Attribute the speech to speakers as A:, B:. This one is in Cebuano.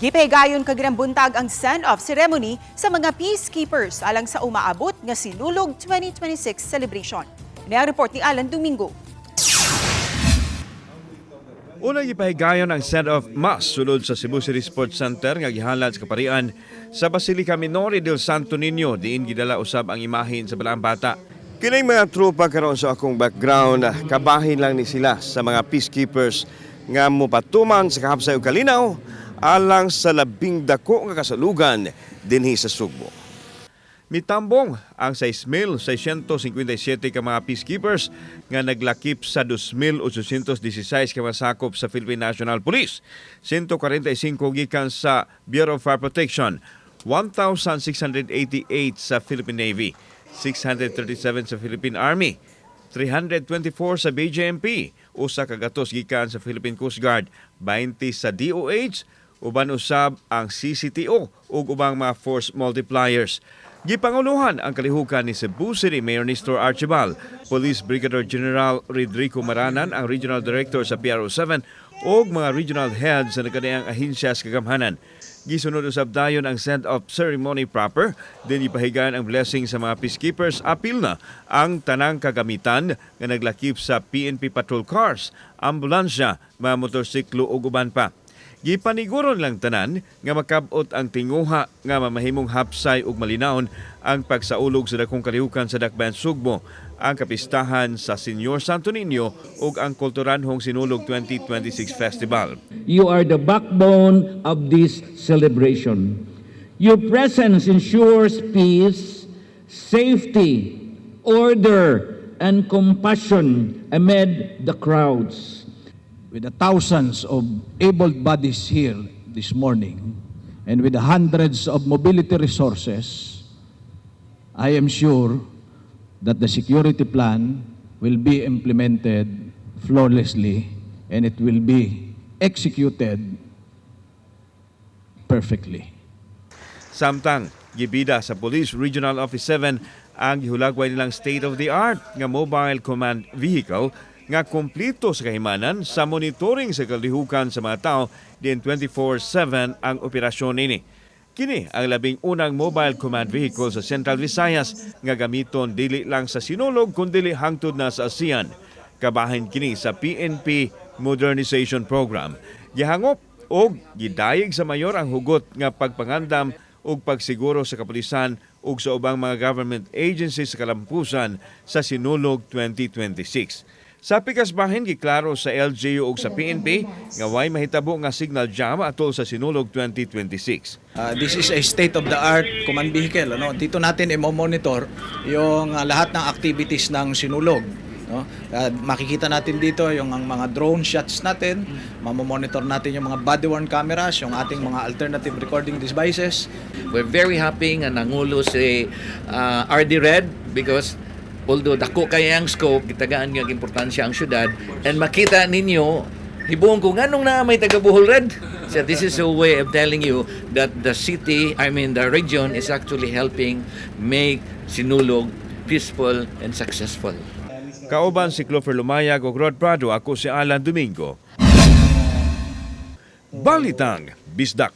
A: Gipahigayon kaginang buntag ang send-off ceremony sa mga peacekeepers alang sa umaabot nga Sinulog 2026 celebration. Ini ang report ni Alan Domingo.
B: Unang gipahigayon ang send-off mass sulod sa Cebu City Sports Center nga gihalad sa kaparian sa Basilica Minore del Santo Niño, diin gidala usab ang imahen sa Balaang Bata. Kining mga tropa karon sa akong background, kabahin lang ni sila sa mga peacekeepers nga mopatuman sa kahapsay ug kalinaw alang sa labing dako nga kasalugan dinhi sa Sugbo. Mitambong ang 6,657 ka mga peacekeepers nga naglakip sa 2,816 ka mga sakop sa Philippine National Police, 145 gikan sa Bureau of Fire Protection, 1,688 sa Philippine Navy, 637 sa Philippine Army, 324 sa BJMP, 100 gikan sa Philippine Coast Guard, 20 sa DOH, uban usab ang CCTO ug ubang mga force multipliers. Gipanguluhan ang kalihukan ni Cebu City Mayor Nestor Archival, Police Brigadier General Rodrigo Maranan, ang Regional Director sa PRO 7 ug mga regional heads sa nagkadaiyang ahensya sa kagamhanan. Gisunod usab dayon ang send-off ceremony proper, diin gipahigayon ang blessing sa mga peacekeepers, apil na ang tanang kagamitan nga naglakip sa PNP patrol cars, ambulansya, mga motorsiklo ug uban pa. Gipaniguron lang tanan nga makab-ot ang tinguha nga mamahimong hapsay ug malinawon ang pagsaulog sa dakong kalihukan sa Dakbayan Sugbo, ang kapistahan sa Señor Santo Niño ug ang Kulturanhong Sinulog 2026 Festival.
C: You are the backbone of this celebration. Your presence ensures peace, safety, order, and compassion amid the crowds.
D: With the thousands of able bodies here this morning and with the hundreds of mobility resources, I am sure that the security plan will be implemented flawlessly and it will be executed perfectly.
B: Samtang gibida sa Police Regional Office 7 ang gihulagway nilang state-of-the-art nga mobile command vehicle nga kompleto sa kahimanan sa monitoring sa kalihukan sa mga tao, diin 24/7 ang operasyon nini. Kini ang labing unang mobile command vehicle sa Central Visayas nga gamiton dili lang sa Sinulog kundi hangtod na sa ASEAN. Kabahin kini sa PNP Modernization Program. Gihangop og gidayeg sa mayor ang hugot nga pagpangandam ug pagsiguro sa kapulisan ug sa ubang mga government agencies sa kalampusan sa Sinulog 2026. Sa pikas bahin, giklaro sa LGU ug sa PNP nga way mahitabo nga signal jam atol sa Sinulog 2026.
E: This is a state-of-the-art command vehicle. Ano? Dito natin i-monitor yung lahat ng activities ng Sinulog. No? Makikita natin dito yung ang mga drone shots natin, mamomonitor natin yung mga body-worn cameras, yung ating mga alternative recording devices.
F: We're very happy nga nangulo si RD Red because although dako kay ang scope, gitagaan nga importansya ang syudad and makita ninyo hibuong ko nganong naa may taga Bohol Red. So this is a way of telling you that the city, I mean the region, is actually helping make Sinulog peaceful and successful.
B: Kauban si Clover Lumayag ug Rod Prado, ako si Alan Domingo. Balitang Bisdak.